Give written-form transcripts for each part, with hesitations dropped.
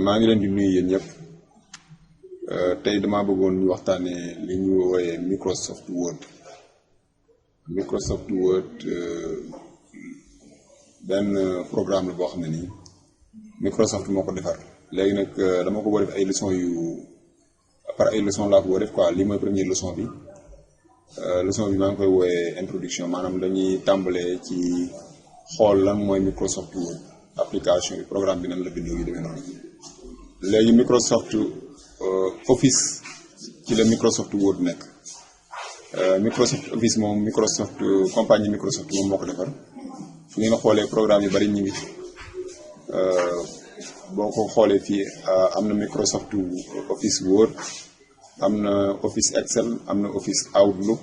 maa ngi leen di nuyu yéen ñëpp tey damaa bëggoon ñu waxtaanee li ñu wooyee Microsoft Word. Microsoft Word benn programme la boo xam ne nii Microsoft moo ko defar léegi nag dama ko bëgg def ay leçons yu par ay leçons laa ko bëgg def quoi lii mooy première leçon bi. Leçon bi maa ngi koy wooyee introduction maanaam dañuy tàmbalee ci xool lan mooy Microsoft Word application bi programme bi nan la bindoo yu demee noonu. léegi Microsoft Office ci la Microsoft Word nekk. Microsoft Office moom compagnie Microsoft moom moo ko defar fu ngeen xoolee programme yu bari ñu ngi boo ko xoolee fii am na Microsoft Office Word, am na Office Excel, am na Office Outlook,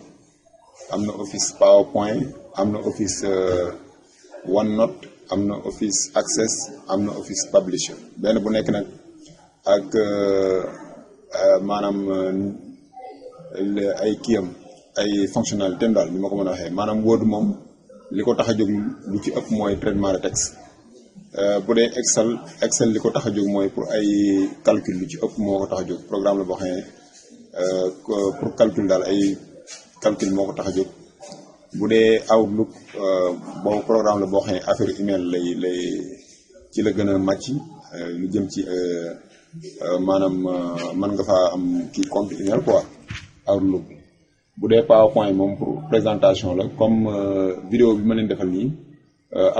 am na Office PowerPoint, am na Office OneNote, am na Office Access, am na Office Publisher benn bu nekk nag ak maanaam ay kiyam ay fonctionnalité daal ni ma ko mën a waxee maanaam Word moom li ko tax a jóg lu ci ëpp mooy traitement de texte. Bu dee Excel li ko tax a jóg mooy pour ay calcul lu ci ëpp moo ko tax a jóg programme la boo xam ne pour calcul daal ay calcul moo ko tax a jóg. bu dee Outlook boobu programme la boo xam ne affaire email lay ci la gën a màcc lu jëm ci maanaam mën nga faa am kii compte email quoi Outlook. bu dee PowerPoint moom pour présentation la comme vidéo bi ma leen defal nii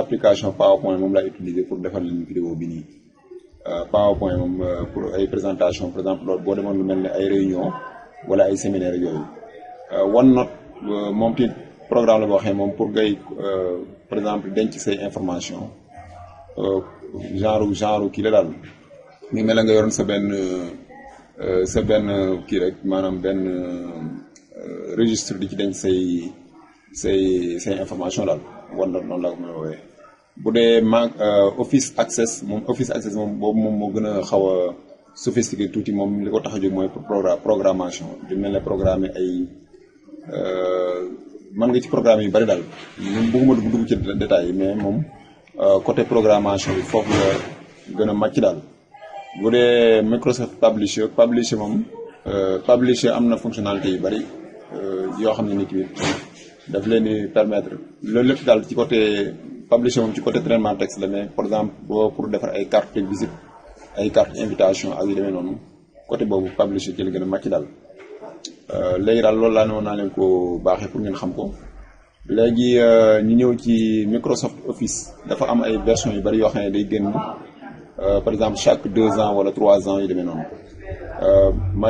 application PowerPoint moom laay utiliser pour defal leen vidéo bi nii. PowerPoint moom pour ay présentation par exemple loolu boo demoon lu mel ne ay réunion wala ay séminaire yooyu. OneNote moom ti programme la boo xam ne moom pour ngay par exemple denc say information genre kii la daal ni mel nga yoroon sa benn kii rek maanaam benn registre di ci denc say information daal OneNote noonu laa ko mën a woowee. bu dee Office Access moom boobu moom moo gën a xaw a sophistiqué tuuti moom li ko tax a jóg mooy pour programmation di mel ne programme ay mën nga ci programme yu bari daal ñun bëgguma dugg ci détails yi mais moom côté programmation bi foofu la gën a màcc daal. bu dee Microsoft Publisher moom Publisher am na fonctionnalité yu bari yoo xam ne nit yi daf leen di permettre loolu lépp daal ci côté Publisher moom ci côté traitement texte la mais par exemple boo pour defar ay carte de visite ay carte invitation ak yu demee noonu côté boobu Publisher ci la gën a màcc daal. léegi daal loolu laa ne woon naa leen ko baaxee pour ngeen xam ko léegi ñu ñëw ci Microsoft Office dafa am ay version yu bari yoo xam ne day génn par exemple chaque 2 ans wala 3 ans yu demee noonu.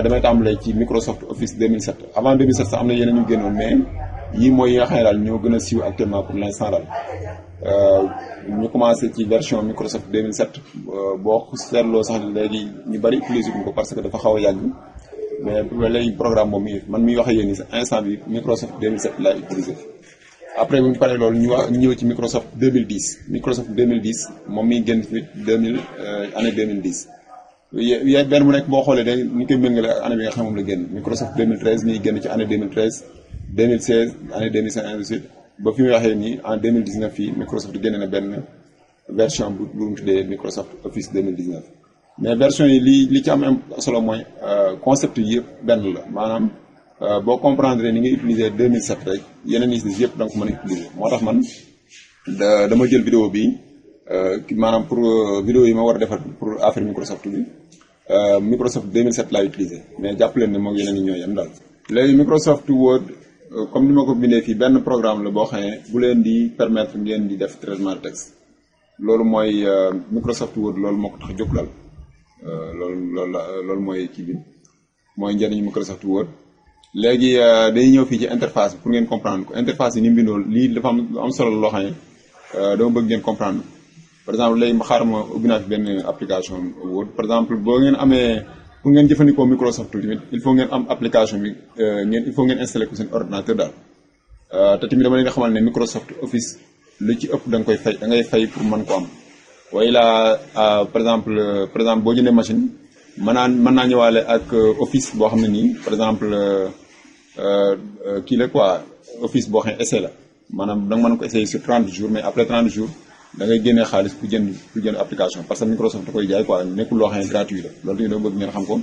damay tàmbalee ci Microsoft Office 2007 avant 2007 sax am na yeneen ñu génnoon mais yii mooy yi nga xam ne daal ñoo gën a siiw actuellement pour l'instant daal. ñu commencé ci version Microsoft 2007 boo seetloo sax léegi ñu bari utiliser ko parce que dafa xaw a yàgg mais léegi programme boobu man miy wax ak yéen nii instant bi Microsoft 2007 laay utiliser. après bu ñu paree loolu ñu ñëw ci Microsoft 2010 moom miy génn fi année 2010. yooyu benn bu nekk boo xoolee day ñu koy méngale ak année bi nga xam moom la génn Microsoft 2013 miy génn ci année 2013 2016 année 2015 ainsi de suite ba fi muy waxee nii en 2019 fii Microsoft génne na benn version bu mu tuddee Microsoft Office 2019 mais version yi li ci am solo mooy concept yi yëpp benn la maanaam boo comprendre ni ngay utiliser 2007 rek yeneen yi yëpp da nga ko mën a utiliser moo tax man dama jël vidéo bi maanaam pour vidéo yi ma war a defar pour affaire Microsoft bi Microsoft 2007 laay utiliser mais jàpp leen ne moom yeneen yi ñooy yem daal. léegi Microsoft Word comme ni ma ko bindee fii benn programme la boo xam ne bu leen di permettre ngeen di def traitement de texte loolu mooy Microsoft Word loolu moo ko tax jóg daal loolu mooy kii bi mooy njëriñu Microsoft Word. léegi dañuy ñëw fii ci interface bi pour ngeen comprendre ko interface yi ni mu bindoo lii dafa am solo loo xam ne dama bëgg ngeen comprendre par exemple léegi xaaral ma ubbi naa fi benn application Word par exemple boo ngeen amee. pour ngeen jëfandikoo Microsoft tamit il faut ngeen am application bi il faut ngeen installer ko seen ordinateur daal te tamit dama leen xamal ne Microsoft Office lu ci ëpp da nga koy fay da ngay fay pour mën ko am. waaye par exemple boo jëndee machine mën naa ñëwaale ak Office boo xam ne nii par exemple kii la quoi Office boo xam ne essai la maanaam da nga mën ko essayer sur 30 jours mais après 30 jours da ngay génnee xaalis pour jënd application parce que Microsoft da koy jaay quoi nekkul loo xam ne gratuit la loolu tamit dama bëgg ngeen xam ko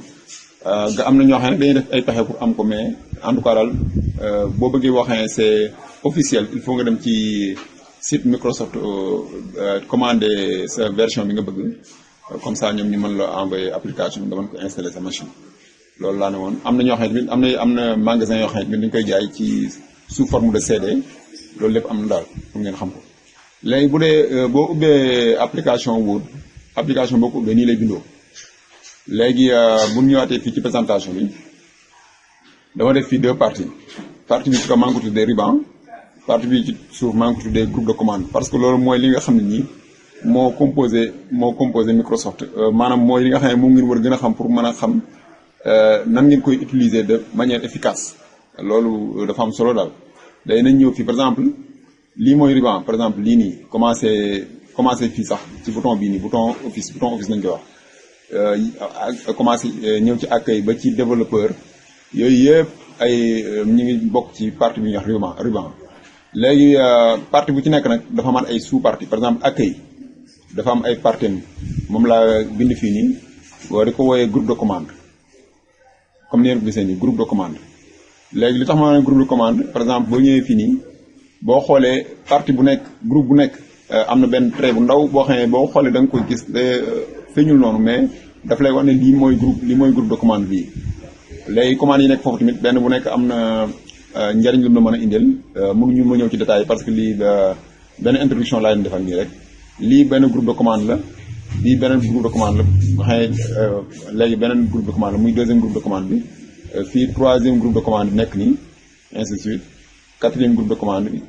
nga am na ñoo xam ne dañuy def ay pexe pour am ko mais en tout cas daal boo bëggee waxee c'est officiel il faut nga dem ci site Microsoft commander sa version bi nga bëgg comme ça ñoom ñu mën la envoyer application nga mën ko installer sa machine loolu laa ne woon am na ñoo xam ne am na magasin yoo xam ne dañu koy jaay ci sous forme de CD loolu lépp am na daal pour ngeen xam ko léegi bu dee boo ubbee application Word application boo ko ubbee nii lay bindoo léegi bu ñu ñëwaatee fii ci présentation bi dama def fii deux parties partie bi ci kaw maa ngi ko tuddee ruban partie bi ci suuf maa ngi ko tuddee groupe de commande parce que loolu mooy li nga xam ne nii moo composé Microsoft maanaam mooy li nga xam ne moom ngeen war a gën a xam pour mën a xam nan ngeen koy utiliser de manière efficace loolu dafa am solo daal day nañ ñëw fii par exemple lii mooy ruban par exemple lii nii commencé fii sax ci bouton bii nii bouton office nañ koy wax commencé ñëw ci accueil ba ci développeur yooyu yëpp ay ñu ngi bokk ci partie bi ñuy wax ruban léegi partie bu ci nekk nag dafa am ay sous partie par exemple accueil dafa am ay parties moom laa bind fii nii boo di ko wooyee groupe de commande comme ni ngeen ko gisee nii groupe de commande léegi li tax ma ne groupe de commande par exemple boo ñëwee fii nii boo xoolee partie bu nekk groupe bu nekk am na benn trait bu ndaw boo xam ne boo xoolee da nga koy gis feeñul noonu mais daf lay wax ne lii mooy groupe de commande bii léegi commande yi nekk foofu tamit benn bu nekk am na njariñ lu mu la mën a indil mënuñu ma ñëw ci détail parce que lii benn introduction laa leen defal nii rek lii benn groupe de commande la bii beneen groupe de commande la nga xam ne léegi beneen groupe de commande la muy deuxième groupe de commande bi fii troisième groupe de commande bi nekk nii ainsi de suite quatrième groupe de commande bi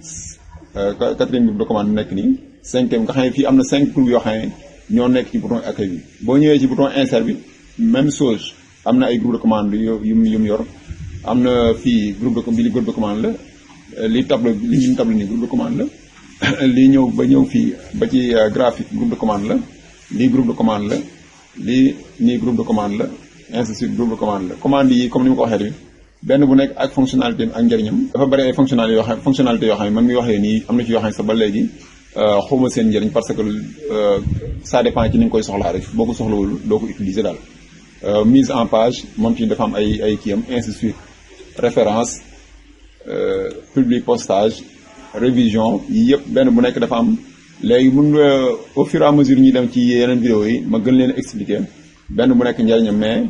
nekk nii cinquième nga xam ne fii am na 5 groupes yoo xam ne ñoo nekk ci bouton accueil bi boo ñëwee ci bouton insert bi même chose am na ay groupe de commande yu mu yor am na fii groupe de commande la lii table nii groupe de commande la lii ñëw fii ba ci graphique groupe de commande la lii groupe de commande la lii nii groupe de commande la ainsi de suite groupe de commande la commande yi comme ni ma ko waxee tamit benn bu nekk ak fonctionnalité ak njëriñam dafa bëri ay fonctionnalité yoo xam ne man mi waxee nii am na ci yoo xam ne sax ba léegi xawma seen njëriñ parce que ça dépend ci ni nga koy soxlaa rek boo ko soxlawul doo ko utiliser daal mise en page moom ci dafa am ay kiyam ainsi de suite référence publi postage révision yi yëpp benn bu nekk dafa am léegi mun au fur et à mesure ñuy dem ci yeneen vidéo yi ma gën leen expliquer benn bu nekk njëriñam mais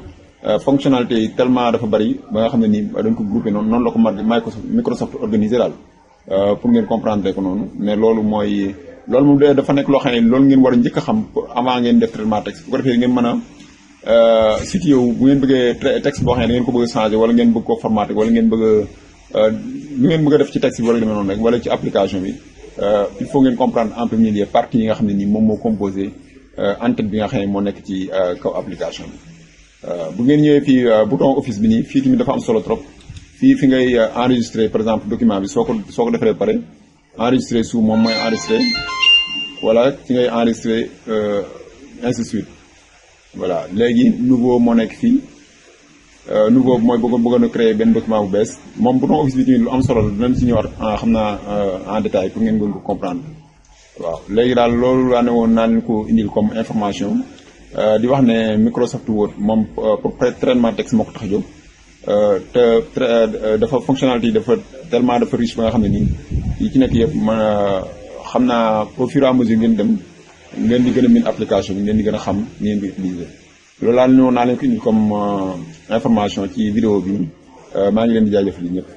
fonctionnalité yi tellement dafa bari ba nga xam ne nii dañ ko groupé noonu la ko Microsoft organisé daal pour ngeen comprendre ko noonu mais loolu moom dafa nekk loo xam ne loolu ngeen war a njëkk a xam avant ngeen def traitement texte bu ko defee ngeen mën a site wu bu ngeen bëggee texte boo xam ne da ngeen ko bëgg a changer wala ngeen bëgg ko formater wala ngeen bëgg a lu ngeen bëgg a def ci texte bi wala demee noonu rek wala ci application bi il faut ngeen comprendre en premier lieu partie yi nga xam ne nii moom moo composé en-tête bi nga xam ne moo nekk ci kaw application bi bu ngeen ñëwee fii bouton office bi nii fii tamit dafa am solo trop fii fi ngay enregistrer par exemple document bi soo ko defaree pare enregistrer sous moom mooy enregistrer voilà ci ngay enregistrer ainsi de suite voilà léegi nouveau moo nekk fii nouveau mooy bëggoon a créer benn document bu bees moom bouton office bi tamit lu am solo la dinañ ci ñëwaat xam naa en détail pour ngeen gën ko comprendre waaw léegi daal loolu laa ne woon naa leen ko indil comme information di wax ne Microsoft Word moom pour traitement texte moo ko tax a jóg te dafa fonctionnalité yi dafa riche ba nga xam ne nii yi ci nekk yëpp xam naa au fur et à mesure ngeen dem ngeen di gën a min application bi ngeen di gën a xam ni ngeen ko utiliser loolu laa ne woon naa leen ko indil comme information ci vidéo bi maa ngi leen di jaajëfal ñëpp